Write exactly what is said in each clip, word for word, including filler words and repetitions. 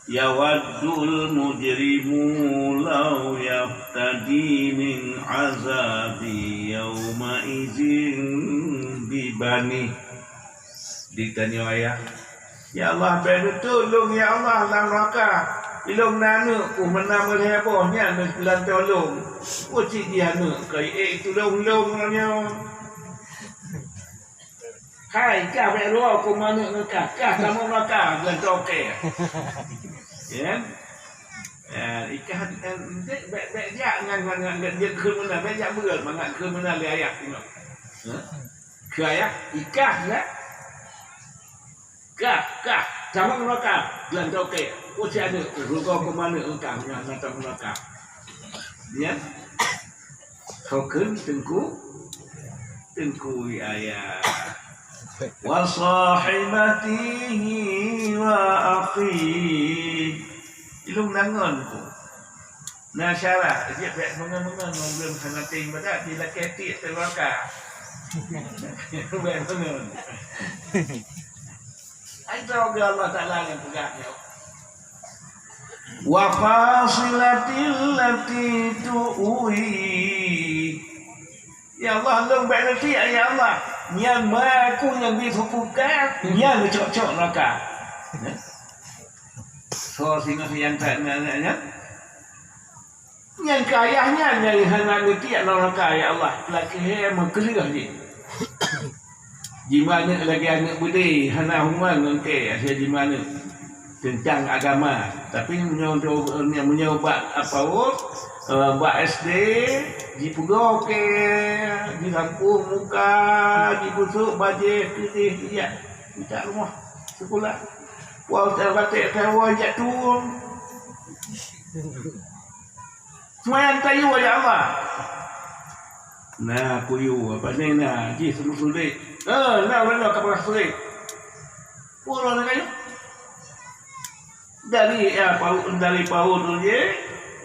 Yawaddul mujrimu law yaftadi min azabi yaumaizin bibani. Ditanyoe ayah, "Ya Allah, bèk neutulông, ya Allah, lam neuraka. Ilông na aneuk ku meunan meulhèe boh nyan lam tolông. Peue cit jih aneuk keu ék tulông lông nyoe?" Hai, kah bèk lôn keu aneuk ngon kah, kah tamong neuraka, geulantoe kèe. Ya. Eh, ikah, eh, bèk, bèk, bèk jak ngon, ngon, ngon, ngon, ngon kheun meunan, bèk jak beureulat mangat kheun meunan lé ayah teuh. Hah? Keu ayah, ikah, ya. Kah, kah, tamong neuraka, geulantoe kèe. Peue cit aneuk, rugoe keu aneuk ngon kah, nyan na tamong neuraka. Ya. Ho kheun teungku, teungku ayah. Wa sahibatihi wa akhihi. Ilông na ngon ku. Na syarat, jeuet bèk meungon-meungon ngon ulôn hana tém badat, dilakèe tiek teuh neuraka. Bèk meungon. Ai droe geuh Allah Taala nyang peugah nyoe. Wa fasilatil lati tu'wi. Ya Allah, lôn bèk neutiek, ya Allah. Nyan ma ku nyang bi suku ka, nyan geucok-cok neuraka. Soe singoh nyang that nyan, nyan, nyan? Nyan keu ayah nyan nyang hana neutiek lam neuraka, ya Allah, lakèe meukeuleuh jih. Jimaneuk lagèe aneuk beudé, hana hubungan ngon kèe, asai jimaneuk teuntang agama. Tapi meunyoe, meunyoe bak apa, eh, bak S D, jipeugöt kèe, jisampôh muka, jibusôk bajèe, keudéh, jak mita rumoh sikula. Wah, utai baték, utai woe jak tueng. Seumayang tayue, ya Allah. Na kuyue, apa ni na, jih seumeusudek. Eh, na ureueng nyoe ka peugah sudek. Peue na kayue? Dari, ya, PAUD, dari PAUD tu je,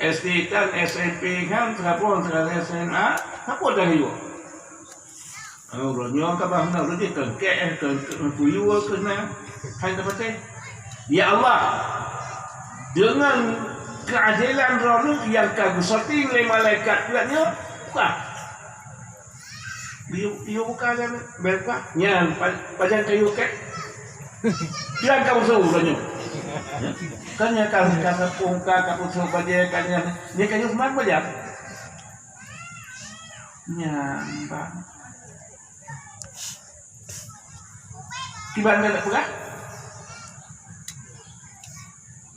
S D kan, S M P kan, sekarang pun, sekarang S M A, apa dari you? Uroe nyoe ka bah na, uroe jih keu kèe, keu, keu kuyue keu na, hai teupatéh. Ya Allah, deungon keuadelan Droeneuh nyang ka geuseuteng lé malaikat buet nyoe, buka. Yue, yue buka dan bèk buka. Nyan pa-, pajan kayue kèe. Nyan ka usoe uroe nyoe. Kan nyan ka, ka sapong, ka, ka usoe bajèe, ka nyan. Nyan kayue seumang pajan. Nyan, Pak. Kiban ka lheueh peugah?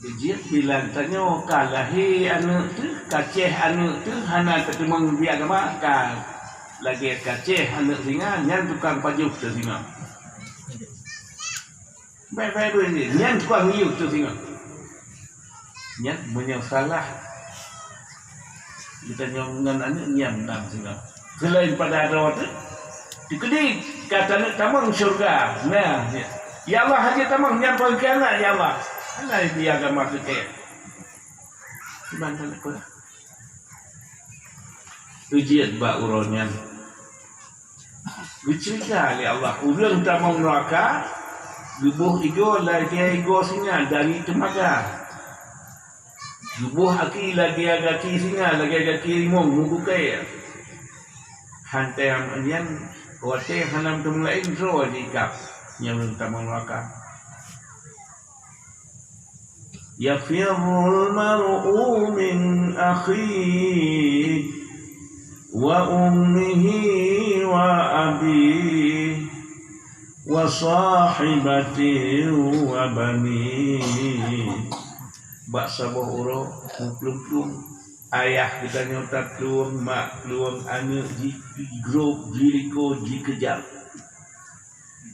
Jeuet bilang tanyoe ka lahé aneuk teuh, ka cèh aneuk teuh, hana teuteumong di agama, ka lagèe ka cèh aneuk singa, nyan tukang pajoh teuh singoh. Baik-baik dulu ni. Nyan tukang yue tu singoh. Nyan meunyoe salah, geutanyoe ngon aneuk nyan nam singoh. Seulaén pada droe teuh, dikeudi ka taneuk tamong syeuruga. Nah, ya. Ya Allah, hana tamong nyan pengkhianat, ya Allah. Hana di agama teuh. Iman taneuk peugah. Ujian bak uroe nyan. Geuceurita lé Allah, ureueng tamong neuraka, geuboh igoe lagèe igoe singa dari teumaga. Geuboh aki lagèe gaki singa, lagèe gaki rimong meubukée. Hantei nyan, watèe hana meuteumé laén droe jiikab, nyan ureueng tamong neuraka. Yafirrul mar'u min akhihi wa ummihi wa abihi wa sahibatihi wa banihi. Bak saboh uroe, meuplueng-plueng. Ayah geutanyoe taplueng, mak plueng, aneuk ji-, jigrob, jilikot, jikeujam.